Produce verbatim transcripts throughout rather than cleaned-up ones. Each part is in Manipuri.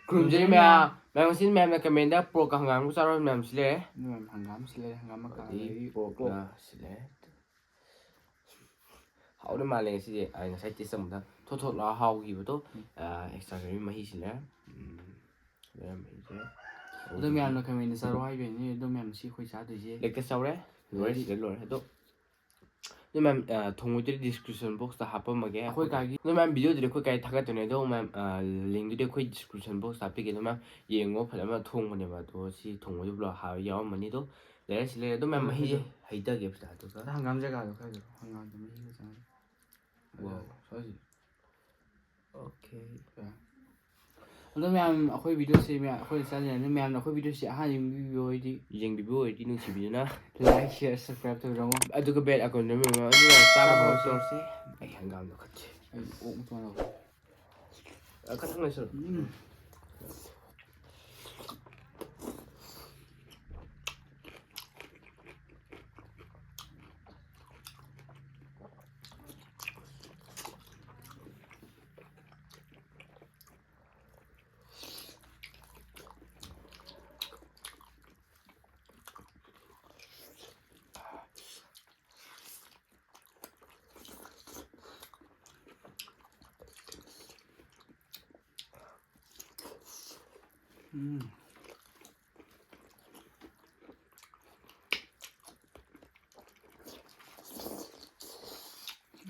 ꯈꯨꯔꯨꯝꯖꯔꯤ ꯃꯌꯥꯝ꯫ ꯃꯌꯥꯝ ꯉꯁꯤ ꯃꯌꯥꯝꯅ comment ꯗ pork ꯀ ꯍꯪꯒꯥꯝꯒ ꯆꯥꯔꯣ ꯃꯌꯥꯝ ꯁꯤ ꯂꯩꯔꯦ꯫ ꯑꯗꯨ ꯃꯌꯥꯝ ꯍꯪꯒꯥꯝ ꯁꯤ ꯂꯩꯔꯦ, ꯍꯪꯒꯥꯝ ꯑꯀꯥ ꯑꯗꯩ ꯂꯩꯔꯦ, pork pork꯫ ꯅ ꯁꯤ ꯂꯩꯔꯦ꯫ ꯍꯥꯎꯗꯤ ꯃꯥꯜꯂꯦ ꯉꯁꯤꯁꯦ꯫ ꯑꯩ ꯉꯁꯥꯏ taste ꯇꯧꯕꯗ ꯊꯣꯠ ꯊꯣꯠ ꯂꯥꯎ ꯍꯥꯎꯈꯤꯕꯗꯣ꯫ ꯎꯝ꯫ ꯑ, extra creamy ꯃꯍꯤꯁꯤ ꯂꯩꯔꯦ꯫ ꯎꯝ꯫ ꯂꯩꯔꯦ ꯃꯍꯤꯁꯦ꯫ ꯑꯗꯣ ꯃꯌꯥꯝꯅ comment ꯗ ꯆꯥꯔꯣ ꯍꯥꯏꯕꯩꯅꯦ꯫ ꯑꯗꯣ ꯃꯌꯥꯝ ꯁꯤ ꯑꯩꯈꯣꯏ ꯆꯥꯗꯣꯏꯁꯦ꯫ Like ꯀ ꯆꯥꯎꯔꯦ꯫ ꯂꯣꯏꯔꯦ, ꯑꯗꯩꯗꯤ ꯁꯤꯗ ꯂꯣꯏꯔꯦ꯫ ꯑꯗꯣ ꯑꯗꯨ ꯃꯌꯥꯝ, ꯑ, ꯊꯣꯡꯕꯩꯗꯨꯗꯤ description box ꯇ ꯍꯥꯞꯄꯝꯃꯒꯦ꯫ ꯑꯩꯈꯣꯏ ꯀꯥꯒꯤ ꯑꯗꯨ ꯃꯌꯥꯝ video ꯗꯨꯗꯤ ꯑꯩꯈꯣꯏ ꯀꯥꯏ ꯊꯥꯒꯠꯇꯣꯏꯅꯦ꯫ ꯑꯗꯣ ꯃꯌꯥꯝ, ꯑ, link ꯗꯨꯗꯤ ꯑꯩꯈꯣꯏ description box ꯇ ꯍꯥꯞꯄꯤꯒꯦ꯫ ꯑꯗꯨ ꯃꯌꯥꯝ ꯌꯦꯡꯉꯣ, ꯐꯖꯅ ꯊꯣꯡꯕꯅꯦꯕ꯫ ꯑꯗꯣ ꯁꯤ ꯊꯣꯡꯕꯩꯗꯨ ꯄꯨꯂꯞ ꯍꯥ-, ꯌꯥꯎꯔꯝꯃꯅꯤ꯫ ꯑꯗꯣ ꯂꯩꯔꯦ, ꯁꯤ ꯂꯩꯔꯦ꯫ ꯑꯗꯨ ꯃꯌꯥꯝ ꯑꯗꯨ ꯃꯍꯤꯁꯦ ꯍꯩꯗꯣ-, ꯍꯩꯊꯒꯦ ꯄꯩꯁꯥ꯫ ꯑꯗꯨꯒ ꯑꯗ ꯍꯪꯒꯥꯝ ꯖꯒꯥꯗꯣ ꯈꯔ ꯍꯪꯒꯥꯝꯗꯣ ꯃꯍꯤꯒ ꯆꯪꯉꯒ꯫ Wow꯫ ꯁ꯭ꯋꯥꯏꯁꯤ꯫ Okay꯫ ꯑꯗꯣ ꯃꯌꯥꯝ ꯑꯩꯈꯣꯏ video ꯁꯤ ꯃꯌꯥꯝ ꯑꯩꯈꯣꯏꯅ ꯆꯥꯖꯔꯦ꯫ ꯑꯗꯣ ꯃꯌꯥꯝꯅ ꯑꯩꯈꯣꯏ video ꯁꯤ ꯑꯍꯥꯟꯕ ꯌꯦꯡꯕꯤꯕ ꯑꯣꯏꯗꯤ ꯌꯦꯡꯕꯤꯕ ꯑꯣꯏꯔꯗꯤ ꯅꯨꯡꯁꯤꯕꯤꯗꯨꯅ like, share, subscribe ꯇꯧꯕꯤꯔꯝꯃꯣ꯫ ꯑꯗꯨꯒ bell icon ꯗꯨ ꯃꯌꯥꯝ ꯑꯗꯨ ꯌꯥꯝ ꯆꯥꯕ ꯆꯥꯕ ꯍꯧꯔꯁꯤ꯫ ꯍꯧꯔꯁꯤ꯫ ꯑꯩ ꯍꯪꯒꯥꯝꯗꯣ ꯈꯠꯁꯦ꯫ ꯑꯩ ꯑꯣꯛ ꯃꯇꯣꯡ ꯂꯧꯒꯦ꯫ ꯑ, ꯈꯇꯪ ꯂꯩꯁꯜꯂꯣ꯫ ꯎꯝ꯫ ꯎꯝ꯫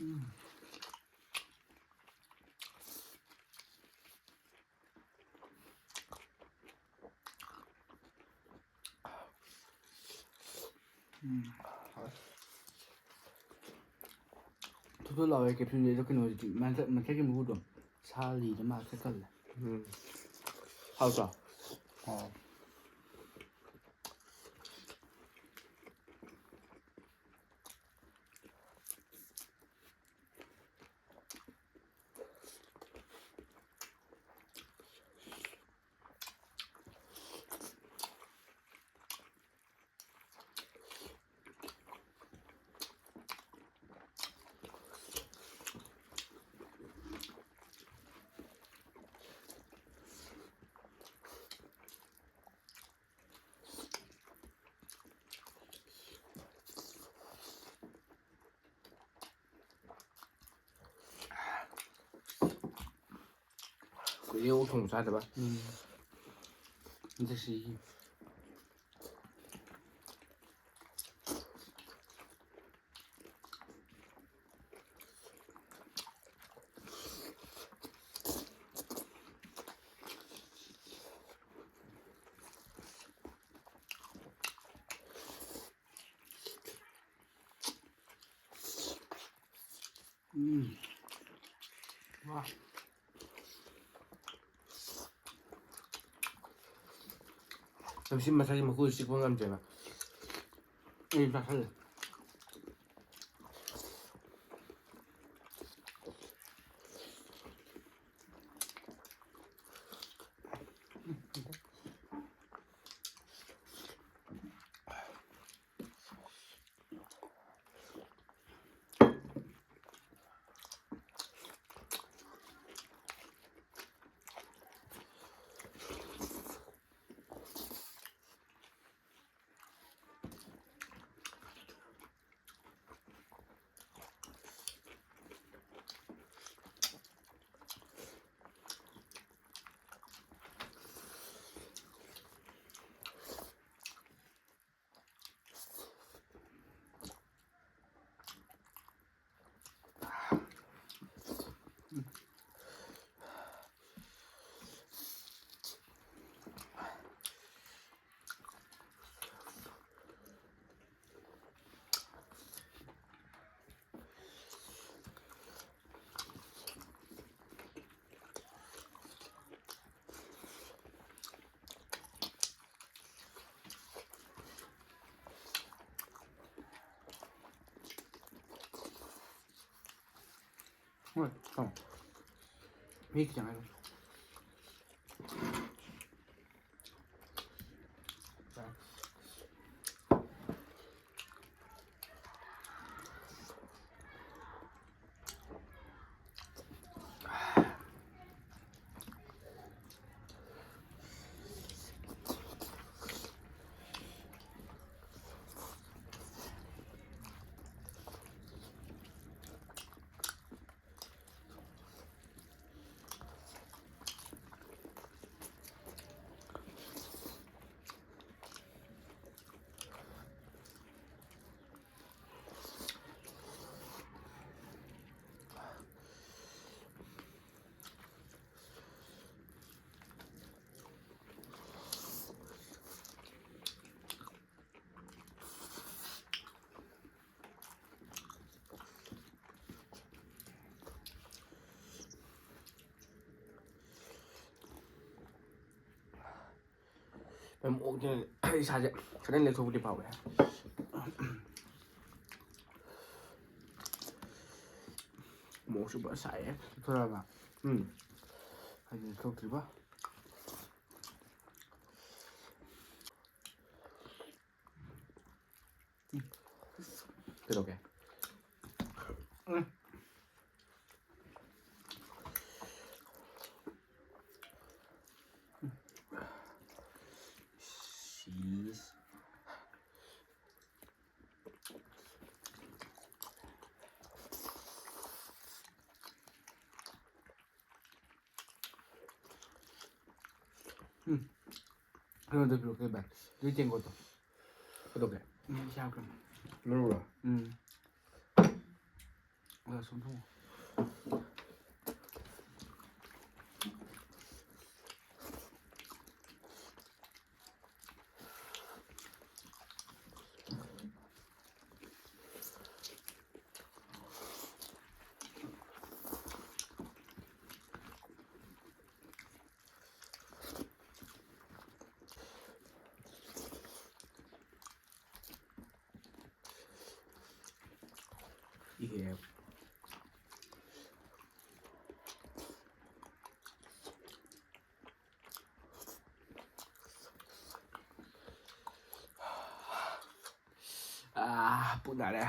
ꯎꯝ꯫ ꯎꯝ꯫ ꯊꯨ ꯊꯨ ꯂꯥꯎꯋꯦ caption ꯁꯦ꯫ ꯑꯗꯣ ꯀꯩꯅꯣꯁꯤꯗꯤ ꯃꯊꯛ-, ꯃꯊꯛꯀꯤ ꯃꯀꯨꯗꯣ ꯁꯥ ꯂꯤꯗ ꯃꯥꯜꯂꯦ, ꯈꯔ ꯀꯜꯂꯦ꯫ ꯎꯝ꯫ ꯍꯥꯎꯇ꯭ꯔꯣ? ꯍꯥꯎ꯫ ꯑꯣꯛ ꯊꯣꯡꯕ ꯆꯥꯗꯕ꯫ ꯎꯝ꯫ ꯍꯟꯗꯛꯁꯤ ꯎꯝ꯫ ꯋꯥ꯫ ꯇꯝꯁꯤꯟ ꯃꯁꯥꯒꯤ ꯃꯀꯨꯗꯨ ꯆꯤꯛꯄ ꯉꯝꯗ꯭ꯔꯦꯕ꯫ ꯑꯩ ꯆꯥꯁꯜꯂꯦ꯫ ꯍꯣꯏ, ꯊꯝꯃꯣ꯫ ꯃꯍꯤ ꯈꯤꯇꯪ ꯍꯥꯏꯔꯣ꯫ ꯌꯥꯝ ꯑꯣꯛꯇꯦ꯫ ꯏꯁꯥꯁꯦ ꯈꯤꯇꯪ ꯂꯦꯛꯊꯣꯛꯄꯗꯤ ꯐꯥꯎꯋꯦ꯫ ꯃꯣꯔꯣꯛꯁꯨ ꯐꯖꯅ ꯁꯥꯏꯌꯦ꯫ ꯊꯣꯔꯛꯑꯕ? ꯎꯝ꯫ ꯍꯥꯏꯗꯤ ꯊꯣꯛꯇ꯭ꯔꯤꯕ? ꯎꯝ꯫ ꯀꯩꯗꯧꯒꯦ? ꯎꯝ꯫ ꯁꯤꯁ꯫ ꯎꯝ꯫ ꯀꯩꯅꯣꯗꯣ ꯄꯤꯔꯛꯀꯦ ꯚꯥꯏ꯫ ꯑꯗꯨꯏ ꯇꯦꯡꯀꯣꯠꯇꯣ꯫ ꯀꯩꯗꯧꯒꯦ? ꯎꯝ, ꯆꯥꯈ꯭ꯔꯦ꯫ ꯂꯧꯔꯨꯔꯣ? ꯎꯝ꯫ ꯑ, ꯁꯨꯝ ꯊꯝꯃꯣ꯫ ꯏꯍꯦ꯫ ꯑꯥ, ꯄꯨꯛ ꯅꯥꯔꯦ꯫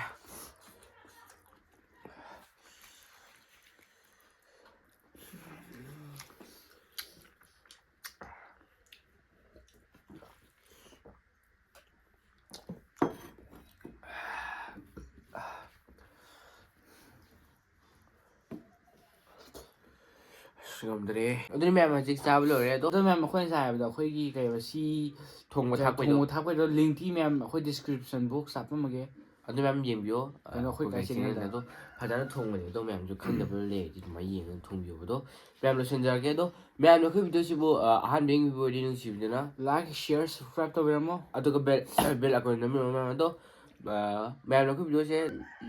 ꯑꯁ, ꯉꯝꯗ꯭ꯔꯦ꯫ ꯑꯗꯨꯅꯤ ꯃꯌꯥꯝ, ꯍꯧꯖꯤꯛ ꯆꯥꯕ ꯂꯣꯏꯔꯦ꯫ ꯑꯗꯣ, ꯑꯗꯣ ꯃꯌꯥꯝ, ꯑꯩꯈꯣꯏꯅ ꯉꯁꯥꯏ ꯍꯥꯏꯕꯗꯣ, ꯑꯩꯈꯣꯏꯒꯤ ꯀꯩ ꯍꯥꯏꯕ, ꯁꯤ ꯊꯣꯡꯕ ꯊꯥꯛꯄꯩꯗꯣ꯫ ꯊꯣꯡꯕ ꯊꯥꯛꯄꯩꯗꯣ link ꯇꯤ ꯃꯌꯥꯝ ꯑꯩꯈꯣꯏ description box ꯍꯥꯞꯄꯝꯃꯒꯦ꯫ ꯑꯗꯨ ꯃꯌꯥꯝ ꯌꯦꯡꯕꯤꯌꯣ꯫ ꯀꯩꯅꯣ, ꯑꯩꯈꯣꯏ ꯑꯩꯈꯣꯏ ꯀꯥꯏ channel ꯗ꯫ Channel ꯗꯣ ꯐꯖꯅ ꯊꯣꯡꯕꯅꯦ꯫ ꯑꯗꯣ ꯃꯌꯥꯝꯁꯨ ꯈꯪꯗꯕ ꯂꯩꯔꯗꯤ ꯑꯗꯨꯃꯥꯏꯅ ꯌꯦꯡꯉꯒ ꯊꯣꯡꯕꯤꯌꯣꯕꯗꯣ꯫ ꯃꯌꯥꯝ ꯂꯣꯏꯁꯤꯟꯖꯔꯒꯦ꯫ ꯑꯗꯣ ꯃꯌꯥꯝꯅ ꯑꯩꯈꯣꯏ video ꯁꯤꯕꯨ, ꯑ, ꯑꯍꯥꯟꯕ ꯌꯦꯡꯕꯤꯕ ꯑꯣꯏꯔꯗꯤ ꯅꯨꯡꯁꯤꯕꯤꯗꯨꯅ like, share, subscribe ꯇꯧꯕꯤꯔꯝꯃꯣ꯫ ꯑꯗꯨꯒ bell, bell icon ꯅꯝꯕꯤꯔꯝꯃꯣ ꯃꯌꯥꯝ꯫ ꯑꯗꯣ, ꯑ, ꯃꯌꯥꯝꯅ ꯑꯩꯈꯣꯏ video ꯁꯦ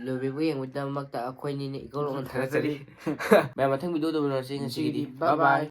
ꯂꯣꯏꯕꯤꯕ ꯌꯦꯡꯕꯒꯤꯗꯃꯛꯇ ꯑꯩꯈꯣꯏꯅꯤꯅ ꯏꯀꯣꯛ ꯂꯣꯡꯅ ꯊꯥꯒꯠꯆꯔꯤ꯫ ꯊꯥꯒꯠꯆꯔꯤ꯫ ꯃꯌꯥꯝ ꯃꯊꯪ video ꯗ ꯎꯅꯔꯁꯤ꯫ ꯉꯁꯤꯒꯤꯗꯤ ꯉꯁꯤꯒꯤꯗꯤ bye bye꯫ Bye bye꯫